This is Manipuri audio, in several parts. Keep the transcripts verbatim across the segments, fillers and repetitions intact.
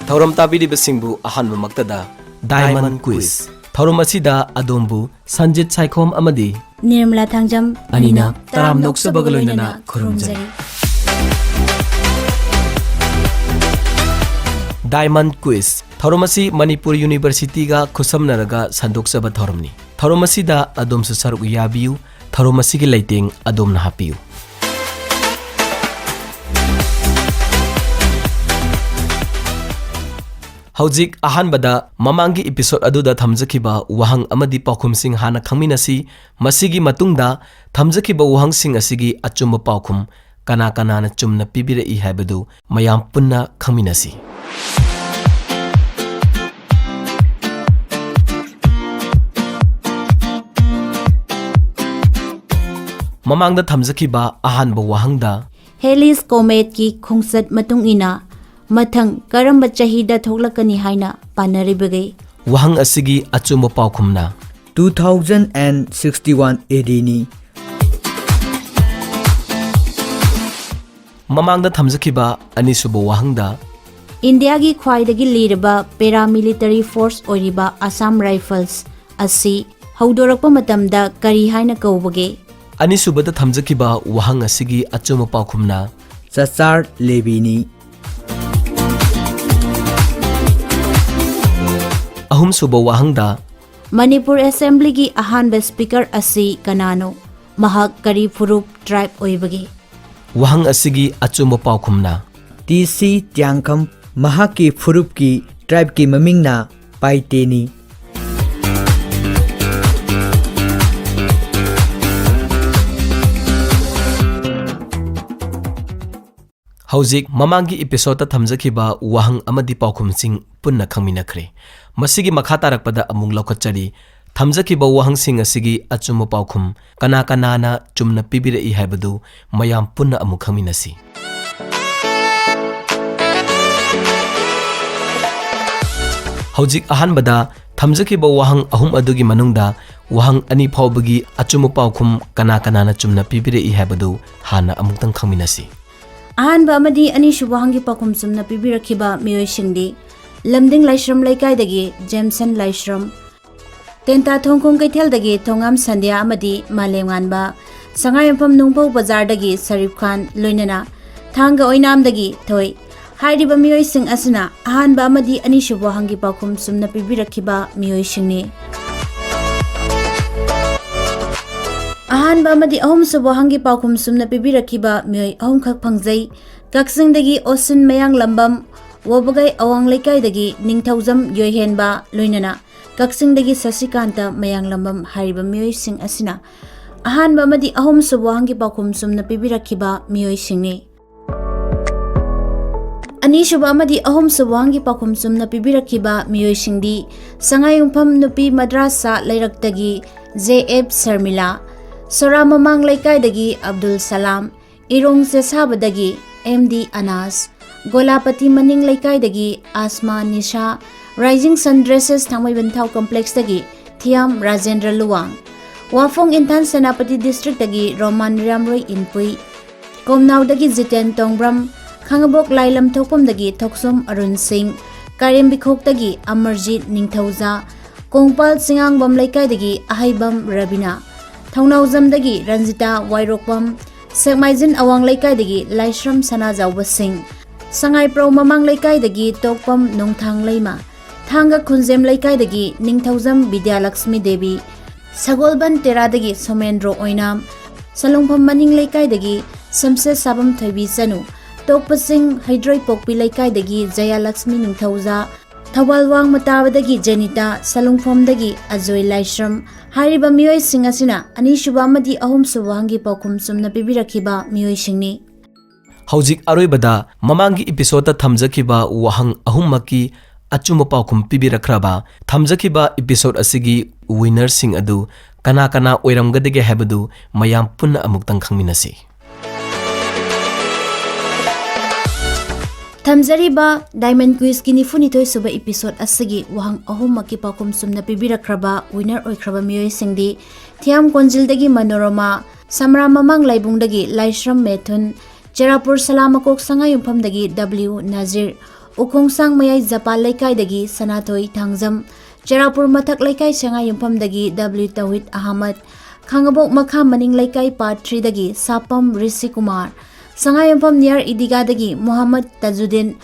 ꯊꯧꯔꯝ ꯇꯥꯕꯤꯔꯤꯕꯁꯤꯡꯕꯨ ꯑꯍꯥꯟꯕꯃꯛꯇꯗ Diamond Quiz꯫ ꯊꯧꯔꯝ ꯑꯁꯤꯗ ꯑꯗꯣꯝꯕꯨ ꯁꯟꯖꯤꯠ ꯁꯥꯏꯈꯣꯝ ꯑꯃꯗꯤ ꯅꯤꯔꯃꯂꯥ ꯊꯥꯡꯖꯝ ꯑꯅꯤꯅ ꯇꯔꯥꯝꯅ ꯑꯣꯛꯆꯕꯒ ꯂꯣꯏꯅꯅ ꯈꯨꯔꯨꯝꯖꯔꯤ꯫ Diamond Quiz꯫ ꯊꯧꯔꯝ ꯑꯁꯤ ꯃꯅꯤꯄꯨꯔ ꯌꯨꯅꯤꯚꯔꯁꯤꯇꯤꯒ ꯈꯨꯠꯁꯝꯅꯔꯒ ꯁꯟꯗꯣꯛꯆꯕ ꯊꯧꯔꯝꯅꯤ꯫ ꯊꯧꯔꯝ ꯑꯁꯤꯗ ꯑꯗꯣꯝꯁꯨ ꯁꯔꯨꯛ ꯌꯥꯕꯤꯌꯨ꯫ ꯊꯧꯔꯝ ꯑꯁꯤꯒꯤ ꯂꯩꯇꯦꯡ ꯑꯗꯣꯝꯅ ꯍꯥꯞꯄꯤꯌꯨ꯫ ꯍꯧꯖꯤꯛ ꯑꯍꯥꯟꯕꯗ ꯃꯃꯥꯡꯒꯤ episode ꯑꯗꯨꯗ ꯊꯝꯖꯈꯤꯕ ꯋꯥꯍꯪ ꯑꯃꯗꯤ ꯄꯥꯎꯈꯨꯝꯁꯤꯡ ꯍꯥꯟꯅ ꯈꯪꯃꯤꯟꯅꯁꯤ꯫ ꯃꯁꯤꯒꯤ ꯃꯇꯨꯡꯗ ꯊꯝꯖꯈꯤꯕ ꯋꯥꯍꯪꯁꯤꯡ ꯑꯁꯤꯒꯤ ꯑꯆꯨꯝꯕ ꯄꯥꯎꯈꯨꯝ ꯀꯅꯥ ꯀꯅꯥꯅ ꯆꯨꯝꯅ ꯄꯤꯕꯤꯔꯛꯏ ꯍꯥꯏꯕꯗꯨ ꯃꯌꯥꯝ ꯄꯨꯟꯅ ꯈꯪꯃꯤꯟꯅꯁꯤ꯫ ꯃꯃꯥꯡꯗ ꯊꯝꯖꯈꯤꯕ ꯑꯍꯥꯟꯕ ꯋꯥꯍꯪꯗ Halley's Cometꯀꯤ ꯈꯣꯡꯆꯠ ꯃꯇꯨꯡ ꯏꯟꯅ ꯃꯊꯪ ꯀꯔꯝꯕ ꯆꯍꯤꯗ ꯊꯣꯛꯂꯛꯀꯅꯤ ꯍꯥꯏꯅ ꯄꯥꯅꯔꯤꯕꯒꯦ? ꯋꯥꯍꯪ ꯑꯁꯤꯒꯤ ꯑꯆꯨꯝꯕ ꯄꯥꯎꯈꯨꯝꯅ two thousand and sixty one A Dꯅꯤ꯫ ꯃꯃꯥꯡꯗ ꯊꯝꯖꯈꯤꯕ ꯑꯅꯤꯁꯨꯕ ꯋꯥꯍꯪꯗ ꯏꯟꯗꯤꯌꯥꯒꯤ ꯈ꯭ꯋꯥꯏꯗꯒꯤ ꯂꯤꯔꯕ paramilitary force ꯑꯣꯏꯔꯤꯕ Assam Rifles ꯑꯁꯤ ꯍꯧꯗꯣꯔꯛꯄ ꯃꯇꯝꯗ ꯀꯔꯤ ꯍꯥꯏꯅ ꯀꯧꯕꯒꯦ? ꯑꯅꯤꯁꯨꯕꯗ ꯊꯝꯖꯈꯤꯕ ꯋꯥꯍꯪ ꯑꯁꯤꯒꯤ ꯑꯆꯨꯝꯕ ꯄꯥꯎꯈꯨꯝꯅ ꯆꯆꯥꯔ ꯂꯦꯕꯤꯅꯤ꯫ ꯑꯍꯨꯝꯁꯨꯕ ꯋꯥꯍꯪꯗ ꯃꯅꯤꯄꯨꯔ Assemblyꯒꯤ ꯑꯍꯥꯟꯕ Speaker ꯑꯁꯤ ꯀꯅꯥꯅꯣ? ꯃꯍꯥꯛ ꯀꯔꯤ ꯐꯨꯔꯨꯞ, tribe, ꯑꯣꯏꯕꯒꯦ? ꯋꯥꯍꯪ ꯑꯁꯤꯒꯤ ꯑꯆꯨꯝꯕ ꯄꯥꯎꯈꯨꯝꯅ ꯇꯤ ꯁꯤ ꯇꯤꯌꯥꯡꯈꯝ꯫ ꯃꯍꯥꯛꯀꯤ ꯐꯨꯔꯨꯞꯀꯤ, tribeꯀꯤ ꯃꯃꯤꯡꯅ ꯄꯥꯏꯇꯦꯅꯤ꯫ ꯍꯧꯖꯤꯛ ꯃꯃꯥꯡꯒꯤ episodeꯇ ꯊꯝꯖꯈꯤꯕ ꯋꯥꯍꯪ ꯑꯃꯗꯤ ꯄꯥꯎꯈꯨꯝꯁꯤꯡ ꯄꯨꯟꯅ ꯈꯪꯃꯤꯟꯅꯈ꯭ꯔꯦ꯫ ꯃꯁꯤꯒꯤ ꯃꯈꯥ ꯇꯥꯔꯛꯄꯗ ꯑꯃꯨꯛ ꯂꯧꯈꯠꯆꯔꯤ꯫ ꯊꯝꯖꯈꯤꯕ ꯋꯥꯍꯪꯁꯤꯡ ꯑꯁꯤꯒꯤ ꯑꯆꯨꯝꯕ ꯄꯥꯎꯈꯨꯝ ꯀꯅꯥ ꯀꯅꯥꯅ ꯆꯨꯝꯅ ꯄꯤꯕꯤꯔꯛꯏ ꯍꯥꯏꯕꯗꯨ ꯃꯌꯥꯝ ꯄꯨꯟꯅ ꯑꯃꯨꯛ ꯈꯪꯃꯤꯟꯅꯁꯤ꯫ ꯍꯧꯖꯤꯛ ꯑꯍꯥꯟꯕꯗ ꯊꯝꯖꯈꯤꯕ ꯋꯥꯍꯪ ꯑꯍꯨꯝ ꯑꯗꯨꯒꯤ ꯃꯅꯨꯡꯗ ꯋꯥꯍꯪ ꯑꯅꯤ ꯐꯥꯎꯕꯒꯤ ꯑꯆꯨꯝꯕ ꯄꯥꯎꯈꯨꯝ ꯀꯅꯥ ꯀꯅꯥꯅ ꯆꯨꯝꯅ ꯄꯤꯕꯤꯔꯛꯏ ꯍꯥꯏꯕꯗꯨ ꯍꯥꯟꯅ ꯑꯃꯨꯛꯇꯪ ꯈꯪꯃꯤꯟꯅꯁꯤ꯫ ꯑꯍꯥꯟꯕ ꯑꯃꯗꯤ ꯑꯅꯤꯁꯨꯕ ꯋꯥꯍꯪꯒꯤ ꯄꯥꯎꯈꯨꯝ ꯆꯨꯝꯅ ꯄꯤꯕꯤꯔꯛꯈꯤꯕ ꯃꯤꯑꯣꯏꯁꯤꯡꯗꯤ ꯂꯝꯗꯤꯡ ꯂꯥꯏꯁ꯭ꯔꯝ ꯂꯩꯀꯥꯏꯗꯒꯤ ꯖꯦꯝꯁꯟ ꯂꯥꯏꯁ꯭ꯔꯝ, ꯇꯦꯟꯇꯥ ꯊꯣꯡꯈꯣꯡ ꯀꯩꯊꯦꯜꯗꯒꯤ ꯊꯣꯉꯥꯝ ꯁꯟꯙ꯭ꯌꯥ ꯑꯃꯗꯤ ꯃꯥꯂꯦꯝꯉꯥꯟꯕ, ꯁꯉꯥꯏꯌꯨꯝꯐꯝ ꯅꯨꯡꯐꯧ ꯕꯖꯥꯔꯗꯒꯤ ꯁꯔꯤꯐ ꯈꯥꯟ, ꯂꯣꯏꯅꯅ ꯊꯥꯡꯒ ꯑꯣꯏꯅꯥꯝꯗꯒꯤ ꯊꯣꯏ꯫ ꯍꯥꯏꯔꯤꯕ ꯃꯤꯑꯣꯏꯁꯤꯡ ꯑꯁꯤꯅ ꯑꯍꯥꯟꯕ ꯑꯃꯗꯤ ꯑꯅꯤꯁꯨꯕ ꯋꯥꯍꯪꯒꯤ ꯄꯥꯎꯈꯨꯝ ꯆꯨꯝꯅ ꯄꯤꯕꯤꯔꯛꯈꯤꯕ ꯃꯤꯑꯣꯏꯁꯤꯡꯅꯤ꯫ ꯑꯍꯥꯟꯕ ꯑꯃꯗꯤ ꯑꯍꯨꯝꯁꯨꯕ ꯋꯥꯍꯪꯒꯤ ꯄꯥꯎꯈꯨꯝ ꯆꯨꯝꯅ ꯄꯤꯕꯤꯔꯛꯈꯤꯕ ꯃꯤꯑꯣꯏ ꯑꯍꯨꯝꯈꯛ ꯐꯪꯖꯩ꯫ ꯀꯛꯆꯤꯡꯗꯒꯤ ꯑꯣꯁꯤꯟ ꯃꯌꯥꯡꯂꯝꯕꯝ, ꯋꯥꯕꯒꯩ ꯑꯋꯥꯡ ꯂꯩꯀꯥꯏꯗꯒꯤ ꯅꯤꯡꯊꯧꯖꯝ ꯌꯣꯏꯍꯦꯟꯕ, ꯂꯣꯏꯅꯅ ꯀꯛꯆꯤꯡꯗꯒꯤ ꯁꯁꯤꯀꯥꯟꯇ ꯃꯌꯥꯡꯂꯝꯕꯝ꯫ ꯍꯥꯏꯔꯤꯕ ꯃꯤꯑꯣꯏꯁꯤꯡ ꯑꯁꯤꯅ ꯑꯍꯥꯟꯕ ꯑꯃꯗꯤ ꯑꯍꯨꯝꯁꯨꯕ ꯋꯥꯍꯪꯒꯤ ꯄꯥꯎꯈꯨꯝ ꯆꯨꯝꯅ ꯄꯤꯕꯤꯔꯛꯈꯤꯕ ꯃꯤꯑꯣꯏꯁꯤꯡꯅꯤ꯫ ꯑꯅꯤꯁꯨꯕ ꯑꯃꯗꯤ ꯑꯍꯨꯝꯁꯨꯕ ꯋꯥꯍꯪꯒꯤ ꯄꯥꯎꯈꯨꯝ ꯆꯨꯝꯅ ꯄꯤꯕꯤꯔꯛꯈꯤꯕ ꯃꯤꯑꯣꯏꯁꯤꯡꯗꯤ ꯁꯉꯥꯏꯌꯨꯝꯐꯝ ꯅꯨꯄꯤ ꯃꯗ꯭ꯔꯥꯁꯥ ꯂꯩꯔꯛꯇꯒꯤ ꯖꯦ ꯑꯦꯐ ꯁꯔꯃꯤꯂꯥ, ꯁꯣꯔꯥ ꯃꯃꯥꯡ ꯂꯩꯀꯥꯏꯗꯒꯤ ꯑꯕꯗꯨꯜ ꯁꯂꯥꯝ, ꯏꯔꯣꯡ ꯆꯦꯁꯥꯕꯗꯒꯤ ꯑꯦꯝ ꯗꯤ ꯑꯅꯥꯁ, ꯒꯣꯂꯥꯄꯇꯤ ꯃꯅꯤꯡ ꯂꯩꯀꯥꯏꯗꯒꯤ ꯑꯁꯃꯥ ꯅꯤꯁꯥ, ꯔꯥꯏꯖꯤꯡ ꯁꯟ ꯗ꯭ꯔꯦꯁꯦꯁ ꯊꯥꯡꯃꯩꯕꯟꯊꯥꯎ ꯀꯝꯄ꯭ꯂꯦꯛꯁꯇꯒꯤ ꯊꯤꯌꯥꯝ ꯔꯥꯖꯦꯟꯗ꯭ꯔ ꯂꯨꯋꯥꯡ, ꯋꯥꯐꯣꯡ ꯏꯝꯐꯥꯜ ꯁꯦꯅꯥꯄꯇꯤ ꯗꯤꯁꯇ꯭ꯔꯤꯛꯇꯒꯤ ꯔꯣꯃꯥꯟ ꯔꯤꯌꯥꯝꯔꯣꯏ ꯏꯟꯄꯨꯏ, ꯀꯣꯝꯅꯥꯎꯗꯒꯤ ꯖꯤꯇꯦꯟ ꯇꯣꯡꯕ꯭ꯔꯝ, ꯈꯥꯉꯕꯣꯛ ꯂꯥꯏꯂꯝ ꯊꯣꯛꯐꯝꯗꯒꯤ ꯊꯣꯛꯁꯣꯝ ꯑꯔꯨꯟ ꯁꯤꯡ, ꯀꯥꯏꯔꯦꯝꯕꯤ ꯈꯣꯛꯇꯒꯤ ꯑꯃꯔꯖꯤꯠ ꯅꯤꯡꯊꯧꯖꯥ, ꯀꯣꯡꯄꯥꯜ ꯆꯤꯉꯥꯡꯕꯝ ꯂꯩꯀꯥꯏꯗꯒꯤ ꯑꯍꯩꯕꯝ ꯔꯕꯤꯅꯥ, ꯊꯧꯅꯥꯎꯖꯝꯗꯒꯤ ꯔꯟꯖꯤꯇꯥ ꯋꯥꯏꯔꯣꯛꯄꯝ, ꯁꯦꯛꯃꯥꯏꯖꯤꯟ ꯑꯋꯥꯡ ꯂꯩꯀꯥꯏꯗꯒꯤ ꯂꯥꯏꯁ꯭ꯔꯝ ꯁꯅꯥꯖꯥꯎꯕ ꯁꯤꯡ, ꯁꯉꯥꯏꯄ꯭ꯔꯧ ꯃꯃꯥꯡ ꯂꯩꯀꯥꯏꯗꯒꯤ ꯇꯣꯛꯄꯝ ꯅꯣꯡꯊꯥꯡ ꯂꯩꯃ, ꯊꯥꯡꯒ ꯈꯨꯟꯖꯦꯝ ꯂꯩꯀꯥꯏꯗꯒꯤ ꯅꯤꯡꯊꯧꯖꯝ ꯕꯤꯗ꯭ꯌꯥꯂꯛꯁꯃꯤ ꯗꯦꯕꯤ, ꯁꯒꯣꯜꯕꯟ ꯇꯦꯔꯥꯗꯒꯤ ꯁꯣꯃꯦꯟꯗ꯭ꯔꯣ ꯑꯣꯏꯅꯥꯝ, ꯁꯂꯨꯡꯐꯝ ꯃꯅꯤꯡ ꯂꯩꯀꯥꯏꯗꯒꯤ ꯁꯝꯁꯦꯠ ꯁꯥꯕꯝ ꯊꯣꯏꯕꯤ ꯆꯅꯨ, ꯇꯣꯛꯄꯁꯤꯡ ꯍꯩꯗ꯭ꯔꯣꯏꯄꯣꯛꯄꯤ ꯂꯩꯀꯥꯏꯗꯒꯤ ꯖꯌꯥꯂꯛꯁꯃꯤ ꯅꯤꯡꯊꯧꯖꯥ, ꯊꯧꯕꯥꯜ ꯋꯥꯡꯃ ꯇꯥꯕꯗꯒꯤ ꯖꯦꯅꯤꯇꯥ, ꯁꯂꯨꯡꯐꯝꯗꯒꯤ ꯑꯖꯣꯏ ꯂꯥꯏꯁ꯭ꯔꯝ꯫ ꯍꯥꯏꯔꯤꯕ ꯃꯤꯑꯣꯏꯁꯤꯡ ꯑꯁꯤꯅ ꯑꯅꯤꯁꯨꯕ ꯑꯃꯗꯤ ꯑꯍꯨꯝꯁꯨꯕ ꯋꯥꯍꯪꯒꯤ ꯄꯥꯎꯈꯨꯝ ꯆꯨꯝꯅ ꯄꯤꯕꯤꯔꯛꯈꯤꯕ ꯃꯤꯑꯣꯏꯁꯤꯡꯅꯤ꯫ ꯍꯧꯖꯤꯛ ꯑꯔꯣꯏꯕꯗ ꯃꯃꯥꯡꯒꯤ ꯏꯄꯤꯁꯣꯗꯇ ꯊꯝꯖꯈꯤꯕ ꯋꯥꯍꯪ ꯑꯍꯨꯝꯃꯛꯀꯤ ꯑꯆꯨꯝꯕ ꯄꯥꯎꯈꯨꯝ ꯄꯤꯕꯤꯔꯛꯈ꯭ꯔꯕ ꯊꯝꯖꯈꯤꯕ ꯏꯄꯤꯁꯣꯗ ꯑꯁꯤꯒꯤ ꯋꯤꯅꯔꯁꯤꯡ ꯑꯗꯨ ꯀꯅꯥ ꯀꯅꯥ ꯑꯣꯏꯔꯝꯒꯗꯒꯦ ꯍꯥꯏꯕꯗꯨ ꯃꯌꯥꯝ ꯄꯨꯟꯅ ꯑꯃꯨꯛꯇꯪ ꯈꯪꯃꯤꯟꯅꯁꯤ꯫ ꯊꯝꯖꯔꯤꯕ ꯗꯥꯏꯃꯟ ꯀ꯭ꯋꯤꯖꯀꯤ ꯅꯤꯐꯨꯅꯤꯊꯣꯏ ꯁꯨꯕ ꯏꯄꯤꯁꯣꯗ ꯑꯁꯤꯒꯤ ꯋꯥꯍꯪ ꯑꯍꯨꯝꯃꯛꯀꯤ ꯄꯥꯎꯈꯨꯝ ꯆꯨꯝꯅ ꯄꯤꯕꯤꯔꯛꯈ꯭ꯔꯕ ꯋꯤꯅꯔ ꯑꯣꯏꯈ꯭ꯔꯕ ꯃꯤꯑꯣꯏꯁꯤꯡꯗꯤ ꯊꯤꯌꯥꯝ ꯀꯣꯟꯖꯤꯜꯗꯒꯤ ꯃꯅꯣꯔꯃꯥ, ꯁꯝꯔꯥ ꯃꯃꯥꯡ ꯂꯥꯏꯕꯨꯡꯗꯒꯤ ꯂꯥꯏꯁ꯭ꯔꯝ ꯃꯦꯊꯨꯟ, ꯆꯦꯔꯥꯄꯨꯔ ꯁꯂꯥ ꯃꯀꯣꯛ ꯁꯉꯥꯏꯌꯨꯝꯐꯝꯗꯒꯤ ꯗꯕ꯭ꯂꯤꯎ ꯅꯖꯤꯔ, ꯎꯈꯣꯡꯁꯥꯡ ꯃꯌꯥꯏ ꯖꯄꯥ ꯂꯩꯀꯥꯏꯗꯒꯤ ꯁꯅꯥꯊꯣꯏ ꯊꯥꯡꯖꯝ, ꯆꯦꯔꯥꯄꯨꯔ ꯃꯊꯛ ꯂꯩꯀꯥꯏ ꯁꯉꯥꯏꯌꯨꯝꯐꯝꯗꯒꯤ ꯗꯕ꯭ꯂꯤꯎ ꯇꯧꯍꯤꯗ ꯑꯍꯃꯗ, ꯈꯥꯉꯕꯣꯛ ꯃꯈꯥ ꯃꯅꯤꯡ ꯂꯩꯀꯥꯏ ꯄꯥꯔꯠ ꯊ꯭ꯔꯤꯗꯒꯤ ꯁꯥꯄꯝ ꯔꯤꯁꯤꯀꯨꯃꯥꯔ, ꯁꯉꯥꯏꯌꯨꯝꯐꯝ ꯅꯤꯌꯔ ꯏꯗꯤꯒꯥꯗꯒꯤ ꯃꯨꯍꯝꯃꯗ ꯇꯖꯨꯗꯤꯟ,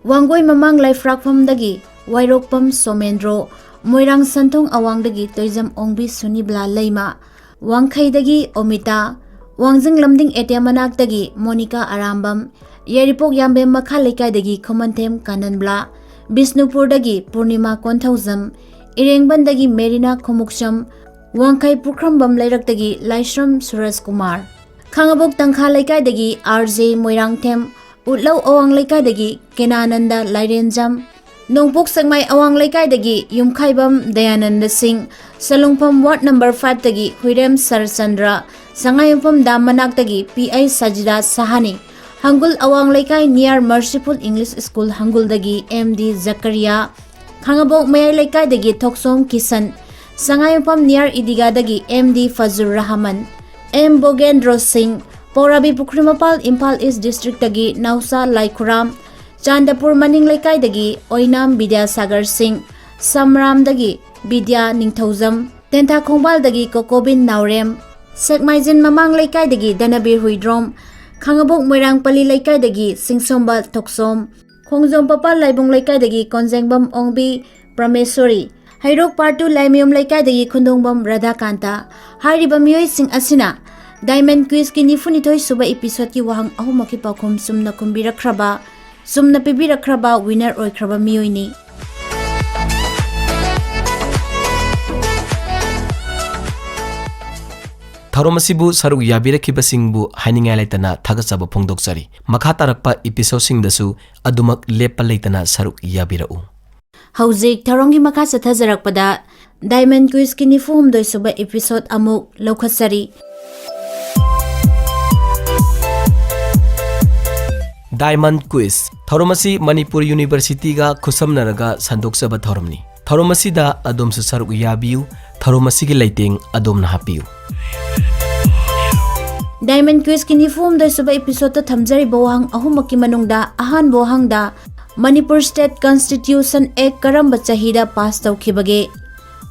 ꯋꯥꯡꯒꯣꯏ ꯃꯃꯥꯡ ꯂꯩꯐ꯭ꯔꯥꯛꯐꯝꯗꯒꯤ ꯋꯥꯏꯔꯣꯛꯄꯝ ꯁꯣꯃꯦꯟꯗ꯭ꯔꯣ, ꯃꯣꯏꯔꯥꯡ ꯁꯟꯊꯣꯡ ꯑꯋꯥꯡꯗꯒꯤ ꯇꯣꯏꯖꯝ ꯑꯣꯡꯕꯤ ꯁꯨꯅꯤꯕꯂꯥ ꯂꯩꯃ, ꯋꯥꯡꯈꯩꯗꯒꯤ ꯑꯣꯃꯤꯇꯥ, ꯋꯥꯡꯖꯤꯡ ꯂꯝꯗꯤꯡ A T M ꯃꯅꯥꯛꯇꯒꯤ Monica Arambam, ꯌꯥꯏꯔꯤꯄꯣꯛ ꯌꯥꯝꯕꯦꯝ ꯃꯈꯥ ꯂꯩꯀꯥꯏꯗꯒꯤ ꯈꯨꯃꯟꯊꯦꯝ ꯀꯥꯅꯟꯕꯂꯥ, ꯕꯤꯁꯅꯨꯄꯨꯔꯗꯒꯤ ꯄꯨꯔꯅꯤꯃꯥ ꯀꯣꯟꯊꯧꯖꯝ, ꯏꯔꯦꯡꯕꯟꯗꯒꯤ ꯃꯦꯔꯤꯅꯥ ꯈꯣꯡꯎꯞꯁꯝ, ꯋꯥꯡꯈꯩ ꯄꯨꯈ꯭ꯔꯝꯕꯝ ꯂꯩꯔꯛꯇꯒꯤ ꯂꯥꯏꯁ꯭ꯔꯝ ꯁꯨꯔꯖ ꯀꯨꯃꯥꯔ, ꯈꯥꯉꯕꯣꯛ ꯇꯪꯈꯥ ꯂꯩꯀꯥꯏꯗꯒꯤ ꯑꯥꯔ ꯖꯦ ꯃꯣꯏꯔꯥꯡꯊꯦꯝ, ꯎꯠꯂꯧ ꯑꯋꯥꯡ ꯂꯩꯀꯥꯏꯗꯒꯤ ꯀꯦꯅꯥꯅꯟꯗ ꯂꯥꯏꯔꯦꯟꯖꯝ, ꯅꯣꯡꯄꯣꯛ ꯁꯦꯛꯃꯥꯏ ꯑꯋꯥꯡ ꯂꯩꯀꯥꯏꯗꯒꯤ ꯌꯨꯝꯈꯥꯏꯕꯝ ꯗꯌꯥꯅꯟꯗ ꯁꯤꯡ, ꯁꯂꯨꯡꯐꯝ ꯋꯥꯔꯗ ꯅꯝꯕꯔ ꯐꯥꯏꯚꯇꯒꯤ ꯍꯨꯏꯔꯦꯝ ꯁꯔꯆꯟꯗ꯭ꯔ, ꯁꯉꯥꯏꯌꯨꯝꯐꯝ ꯗꯥꯝ ꯃꯅꯥꯛꯇꯒꯤ ꯄꯤ ꯑꯩ ꯁꯖꯤꯗꯥ ꯁꯍꯥꯅꯤ, ꯍꯪꯒꯨꯜ ꯑꯋꯥꯡ ꯂꯩꯀꯥꯏ ꯅꯤꯌꯔ ꯃꯔꯁꯤꯐꯨꯜ ꯏꯪꯂꯤꯁ ꯁ꯭ꯀꯨꯜ ꯍꯪꯒꯨꯜꯗꯒꯤ ꯑꯦꯝ ꯗꯤ ꯖꯀꯔꯤꯌꯥ, ꯈꯥꯉꯕꯣꯛ ꯃꯌꯥꯏ ꯂꯩꯀꯥꯏꯗꯒꯤ ꯊꯣꯛꯁꯣꯝ ꯀꯤꯁꯟ, ꯁꯉꯥꯏꯌꯨꯝꯐꯝ ꯅꯤꯌꯔ ꯏꯗꯤꯒꯥꯗꯒꯤ ꯑꯦꯝ ꯗꯤ ꯐꯖꯨꯔ ꯔꯍꯃꯟ, ꯑꯦꯝ ꯕꯣꯒꯦꯟꯗ꯭ꯔꯣ ꯁꯤꯡ, ꯄꯧꯔꯥꯕꯤ ꯄꯨꯈ꯭ꯔꯤ ꯃꯄꯥꯜ ꯏꯝꯐꯥꯜ ꯏꯁ ꯗꯤꯁꯇ꯭ꯔꯤꯛꯇꯒꯤ ꯅꯥꯎꯆꯥ ꯂꯥꯏꯈꯨꯔꯥꯝ, ꯆꯥꯟꯗꯄꯨꯔ ꯃꯅꯤꯡ ꯂꯩꯀꯥꯏꯗꯒꯤ ꯑꯣꯏꯅꯥꯝ ꯕꯤꯗ꯭ꯌꯥꯁꯥꯒꯔ ꯁꯤꯡ, ꯁꯝꯔꯥꯝꯗꯒꯤ ꯕꯤꯗ꯭ꯌꯥ ꯅꯤꯡꯊꯧꯖꯝ, ꯇꯦꯟꯊꯥ ꯈꯣꯡꯕꯥꯜꯗꯒꯤ ꯀꯣꯀꯣꯕꯤꯟ ꯅꯥꯎꯔꯦꯝ, ꯁꯦꯛꯃꯥꯏꯖꯤꯟ ꯃꯃꯥꯡ ꯂꯩꯀꯥꯏꯗꯒꯤ ꯙꯅꯕꯤꯔ ꯍꯨꯏꯗ꯭ꯔꯣꯝ, ꯈꯥꯉꯕꯣꯛ ꯃꯣꯏꯔꯥꯡꯄꯜꯂꯤ ꯂꯩꯀꯥꯏꯗꯒꯤ ꯁꯤꯡꯁꯣꯝꯕ ꯊꯣꯛꯁꯣꯝ, ꯈꯣꯡꯖꯣꯝ ꯄꯄꯥꯜ ꯂꯥꯏꯕꯨꯡ ꯂꯩꯀꯥꯏꯗꯒꯤ ꯀꯣꯟꯖꯦꯡꯕꯝ ꯑꯣꯡꯕꯤ ꯄ꯭ꯔꯃꯦꯁꯣꯔꯤ, ꯍꯩꯔꯣꯛ ꯄꯥꯔꯠ ꯇꯨ ꯂꯥꯏꯃꯌꯨꯝ ꯂꯩꯀꯥꯏꯗꯒꯤ ꯈꯨꯟꯗꯣꯡꯕꯝ ꯔꯥꯙꯥꯀꯥꯟꯇ ꯍꯥꯏꯔꯤꯕ ꯃꯤꯑꯣꯏꯁꯤꯡ ꯑꯁꯤꯅ ꯗꯥꯏꯃꯟ ꯀ꯭ꯋꯤꯖꯀꯤ ꯅꯤꯐꯨꯅꯤꯊꯣꯏ ꯁꯨꯕ ꯏꯄꯤꯁꯣꯗꯀꯤ ꯋꯥꯍꯪ ꯑꯍꯨꯝꯃꯛꯀꯤ ꯄꯥꯎꯈꯨꯝ ꯆꯨꯝꯅ ꯈꯨꯝꯕꯤꯔꯛꯈ꯭ꯔꯕ, ꯆꯨꯝꯅ ꯄꯤꯕꯤꯔꯛꯈ꯭ꯔꯕ ꯋꯤꯅꯔ ꯑꯣꯏꯈ꯭ꯔꯕ ꯃꯤꯑꯣꯏꯅꯤ꯫ ꯊꯧꯔꯝ ꯑꯁꯤꯕꯨ ꯁꯔꯨꯛ ꯌꯥꯕꯤꯔꯛꯈꯤꯕꯁꯤꯡꯕꯨ ꯍꯥꯏꯅꯤꯡꯉꯥꯏ ꯂꯩꯇꯅ ꯊꯥꯒꯠꯆꯕ ꯐꯣꯡꯗꯣꯛꯆꯔꯤ꯫ ꯃꯈꯥ ꯇꯥꯔꯛꯄ ꯏꯄꯤꯁꯣꯗꯁꯤꯡꯗꯁꯨ ꯑꯗꯨꯃꯛ ꯂꯦꯞꯄ ꯂꯩꯇꯅ ꯁꯔꯨꯛ ꯌꯥꯕꯤꯔꯛꯎ꯫ ꯍꯧꯖꯤꯛ ꯊꯧꯔꯝꯒꯤ ꯃꯈꯥ ꯆꯠꯊꯖꯔꯛꯄꯗ ꯗꯥꯏꯃꯟ ꯀ꯭ꯋꯤꯖꯀꯤ ꯅꯤꯐꯨ ꯍꯨꯝꯗꯣꯏ ꯁꯨꯕ ꯏꯄꯤꯁꯣꯗ ꯑꯃꯨꯛ ꯂꯧꯈꯠꯆꯔꯤ꯫ ꯗꯥꯏꯃꯟ ꯀ꯭ꯋꯤꯖ ꯊꯧꯔꯝ ꯑꯁꯤ ꯃꯅꯤꯄꯨꯔ ꯌꯨꯅꯤꯚꯔꯁꯤꯇꯤꯒ ꯈꯨꯠꯁꯝꯅꯔꯒ ꯁꯟꯗꯣꯛꯆꯕ ꯊꯧꯔꯝꯅꯤ꯫ ꯊꯧꯔꯝ ꯑꯁꯤꯗ ꯑꯗꯣꯝꯁꯨ ꯁꯔꯨꯛ ꯌꯥꯕꯤꯌꯨ꯫ ꯊꯧꯔꯝ ꯑꯁꯤꯒꯤ ꯂꯩꯇꯦꯡ ꯑꯗꯣꯝꯅ ꯍꯥꯞꯄꯤꯌꯨ꯫ Diamond Quizꯀꯤ ꯅꯤꯐꯨ ꯍꯨꯝꯗꯣꯏ ꯁꯨꯕ episodeꯇ ꯊꯝꯖꯔꯤꯕ ꯋꯥꯍꯪ ꯑꯍꯨꯝꯃꯛꯀꯤ ꯃꯅꯨꯡꯗ ꯑꯍꯥꯟꯕ ꯋꯥꯍꯪꯗ Manipur State Constitution Act ꯀꯔꯝꯕ ꯆꯍꯤꯗ pass ꯇꯧꯈꯤꯕꯒꯦ?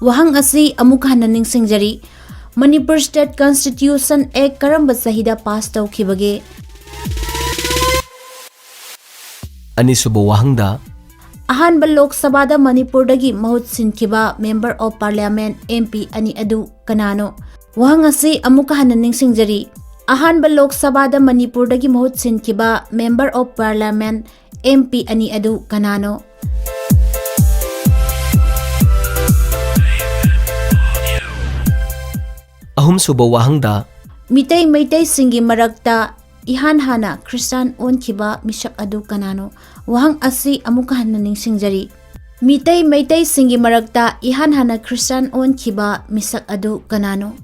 ꯋꯥꯍꯪ ꯑꯁꯤ ꯑꯃꯨꯛ ꯍꯟꯅ ꯅꯤꯡꯁꯤꯡꯖꯔꯤ꯫ Manipur State Constitution Act ꯀꯔꯝꯕ ꯆꯍꯤꯗ pass ꯇꯧꯈꯤꯕꯒꯦ? ꯑꯅꯤꯁꯨꯕ ꯋꯥꯍꯪꯗ ꯑꯍꯥꯟꯕ ꯂꯣꯛ ꯁꯚꯥꯗ ꯃꯅꯤꯄꯨꯔꯗꯒꯤ ꯃꯍꯨꯠ ꯁꯤꯟꯈꯤꯕ Member of Parliament, MP, ꯑꯅꯤ ꯑꯗꯨ ꯀꯅꯥꯅꯣ? ꯋꯥꯍꯪ ꯑꯁꯤ ꯑꯃꯨꯛꯀ ꯍꯟꯅ ꯅꯤꯡꯁꯤꯡꯖꯔꯤ꯫ ꯑꯍꯥꯟꯕ ꯂꯣꯛ ꯁꯚꯥꯗ ꯃꯅꯤꯄꯨꯔꯗꯒꯤ ꯃꯍꯨꯠ ꯁꯤꯟꯈꯤꯕ Member of Parliament, MP, ꯑꯅꯤ ꯑꯗꯨ ꯀꯅꯥꯅꯣ? ꯑꯍꯨꯝꯁꯨꯕ ꯋꯥꯍꯪꯗ ꯃꯤꯇꯩ ꯃꯩꯇꯩꯁꯤꯡꯒꯤ ꯃꯔꯛꯇ ꯏꯍꯥꯟ ꯍꯥꯟꯅ ꯈ꯭ꯔꯤꯁꯇꯥꯟ ꯑꯣꯟꯈꯤꯕ ꯃꯤꯁꯛ ꯑꯗꯨ ꯀꯅꯥꯅꯣ? ꯋꯥꯍꯪ ꯑꯁꯤ ꯑꯃꯨꯛꯀ ꯍꯟꯅ ꯅꯤꯡꯁꯤꯡꯖꯔꯤ꯫ ꯃꯤꯇꯩ ꯃꯩꯇꯩꯁꯤꯡꯒꯤ ꯃꯔꯛꯇ ꯏꯍꯥꯟ ꯍꯥꯟꯅ ꯈ꯭ꯔꯤꯁꯇꯥꯟ ꯑꯣꯟꯈꯤꯕ ꯃꯤꯁꯛ ꯑꯗꯨ ꯀꯅꯥꯅꯣ?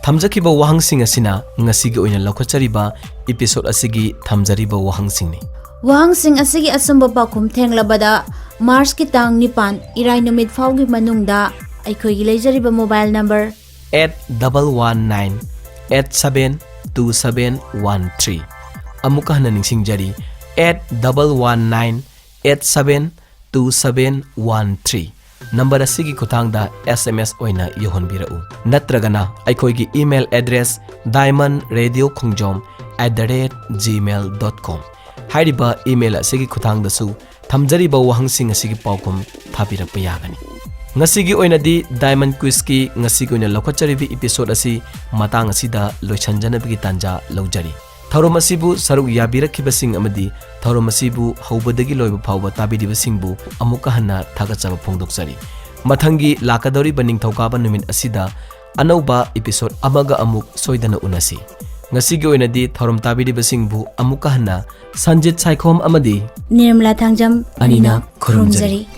ꯊꯝꯖꯈꯤꯕ ꯋꯥꯍꯪꯁꯤꯡ ꯑꯁꯤꯅ ꯉꯁꯤꯒꯤ ꯑꯣꯏꯅ ꯂꯧꯈꯠꯆꯔꯤꯕ episode ꯑꯁꯤꯒꯤ ꯊꯝꯖꯔꯤꯕ ꯋꯥꯍꯪꯁꯤꯡꯅꯤ꯫ ꯋꯥꯍꯪꯁꯤꯡ ꯑꯁꯤꯒꯤ ꯑꯆꯨꯝꯕ ꯄꯥꯎꯈꯨꯝ ꯊꯦꯡꯂꯕꯗ Marchꯀꯤ ꯇꯥꯡ ꯅꯤꯄꯥꯟ, ꯏꯔꯥꯏ ꯅꯨꯃꯤꯠ ꯐꯥꯎꯒꯤ ꯃꯅꯨꯡꯗ ꯑꯩꯈꯣꯏꯒꯤ ꯂꯩꯖꯔꯤꯕ mobile number eight double one nine eight seven two seven one three꯫ ꯑꯃꯨꯛꯀ ꯍꯟꯅ ꯅꯤꯡꯁꯤꯡꯖꯔꯤ, eight double one nine eight seven two seven one three꯫ Number ꯑꯁꯤꯒꯤ ꯈꯨꯠꯊꯥꯡꯗ SMS ꯑꯣꯏꯅ ꯌꯧꯍꯟꯕꯤꯔꯛꯎ, ꯅꯠꯇ꯭ꯔꯒꯅ ꯑꯩꯈꯣꯏꯒꯤ email address diamond radio khongjom at the rate gmail dot com ꯍꯥꯏꯔꯤꯕ email ꯑꯁꯤꯒꯤ ꯈꯨꯠꯊꯥꯡꯗꯁꯨ ꯊꯝꯖꯔꯤꯕ ꯋꯥꯍꯪꯁꯤꯡ ꯑꯁꯤꯒꯤ ꯄꯥꯎꯈꯨꯝ ꯊꯥꯕꯤꯔꯛꯄ ꯌꯥꯒꯅꯤ꯫ ꯉꯁꯤꯒꯤ ꯑꯣꯏꯅꯗꯤ Diamond Quizꯀꯤ ꯉꯁꯤꯒꯤ ꯑꯣꯏꯅ ꯂꯧꯈꯠꯆꯔꯤꯕ episode ꯑꯁꯤ ꯃꯇꯥꯡ ꯑꯁꯤꯗ ꯂꯣꯏꯁꯤꯟꯖꯅꯕꯒꯤ ꯇꯥꯟꯖꯥ ꯂꯧꯖꯔꯤ꯫ ꯊꯧꯔꯝ ꯑꯁꯤꯕꯨ ꯁꯔꯨꯛ ꯌꯥꯕꯤꯔꯛꯈꯤꯕꯁꯤꯡ ꯑꯃꯗꯤ ꯊꯧꯔꯝ ꯑꯁꯤꯕꯨ ꯍꯧꯕꯗꯒꯤ ꯂꯣꯏꯕ ꯐꯥꯎꯕ ꯇꯥꯕꯤꯔꯤꯕꯁꯤꯡꯕꯨ ꯑꯃꯨꯛꯀ ꯍꯟꯅ ꯊꯥꯒꯠꯆꯕ ꯐꯣꯡꯗꯣꯛꯆꯔꯤ꯫ ꯃꯊꯪꯒꯤ ꯂꯥꯛꯀꯗꯧꯔꯤꯕ ꯅꯤꯡꯊꯧꯀꯥꯕ ꯅꯨꯃꯤꯠ ꯑꯁꯤꯗ ꯑꯅꯧꯕ episode ꯑꯃꯒ ꯑꯃꯨꯛ ꯁꯣꯏꯗꯅ ꯎꯅꯁꯤ꯫ ꯉꯁꯤꯒꯤ ꯑꯣꯏꯅꯗꯤ ꯊꯧꯔꯝ ꯇꯥꯕꯤꯔꯤꯕꯁꯤꯡꯕꯨ ꯑꯃꯨꯛꯀ ꯍꯟꯅ ꯁꯟꯖꯤꯠ ꯁꯥꯏꯈꯣꯝ ꯑꯃꯗꯤ ꯅꯤꯔꯃꯂꯥ ꯊꯥꯡꯖꯝ ꯑꯅꯤꯅ ꯑꯅꯤꯅ ꯈꯨꯔꯨꯝꯖꯔꯤ꯫ ꯈꯨꯔꯨꯝꯖꯔꯤ꯫